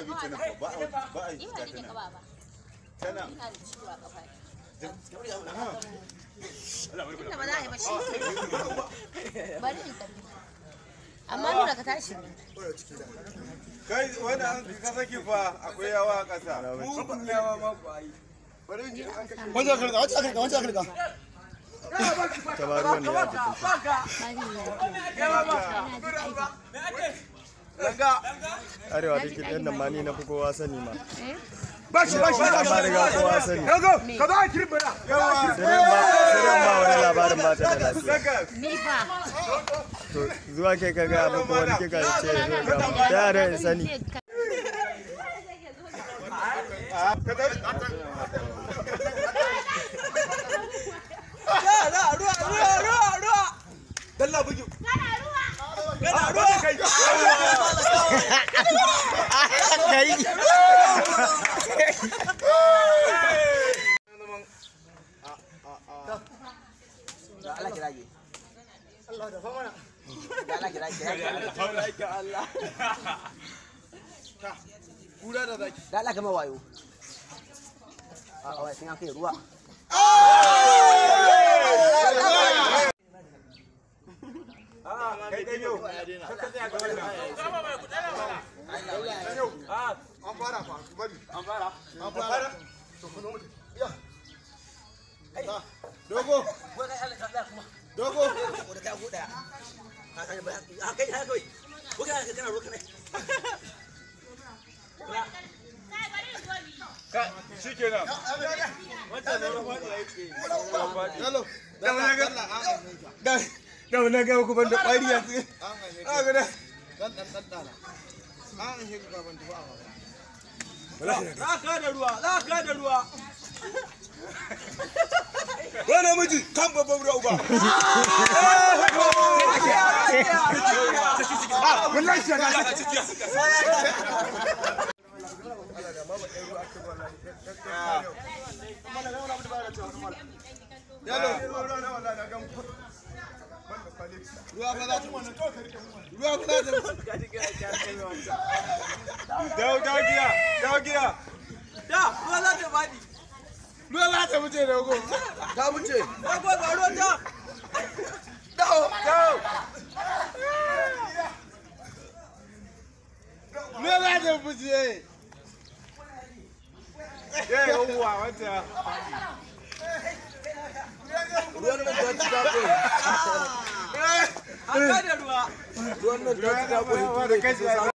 a bi ta nan ba a yi ta nan. Tana. Ina da ciwo a kafa. Tunda ba za a yi ba shi. Bari in tafi. Amma nuna ka tashi. Kai wanda an ka saki fa akwai yawa a ƙasa. Mugun yawa ma ku ayi. Wancan aka rika, wancan aka rika, wancan aka rika. Tabaruwan ne ya tafi. Arewa da kiɗan nan ma ni na fi kowa sani ma. Bashi, bashi, bashi. Ba riga kowa sani. Yago, ka zo a kirbira. Sai ba wani labarin ba ta da lafiya. Ni fa. To zuwa kai ka ga abu ko wani kika ce zo ga mu. Da yara in sani. Dalla bugi. Kana ruwa. Kai. Kai. Allah ki rage. Allah da famana. Allah ki rage. Allah. Kura da zaki. Da Allah kama wayo. A wai sun kai ruwa. Kai kai yau. Ka tsaya ga wannan. An fara fa, bari. An fara. An fara. To kuno mutum. Ya. Dogo. Dogo. Ko da kai ko daya. Kai kai kai. Ko kana kana ruwa kana. Shikenan. Yalo. Da wani ga ku ban da ƙwari yanzu. A ga da. Dan dan dan dana. An shi ga ban tafi a ba. Za ka da ruwa, za ka da ruwa. Wani miji kan babban ruwa uba. Ah, wallahi shi ga shi. Yalo. Ruwa fa za ta ruwa fa za ta Dawo dawo gida, dawo gida. Da, ruwa za ta faɗi. Ruwa za ta wuce dogo. Ta wuce. Dogo ga ruwa ta. Dawo. Dawo. Ruwa za ta wuce. Eh, yawwa wata. Ruwan nan ta ci ta koyi. An ka da ruwa. Ruwan nan ta ci ta koyi. Da kashi.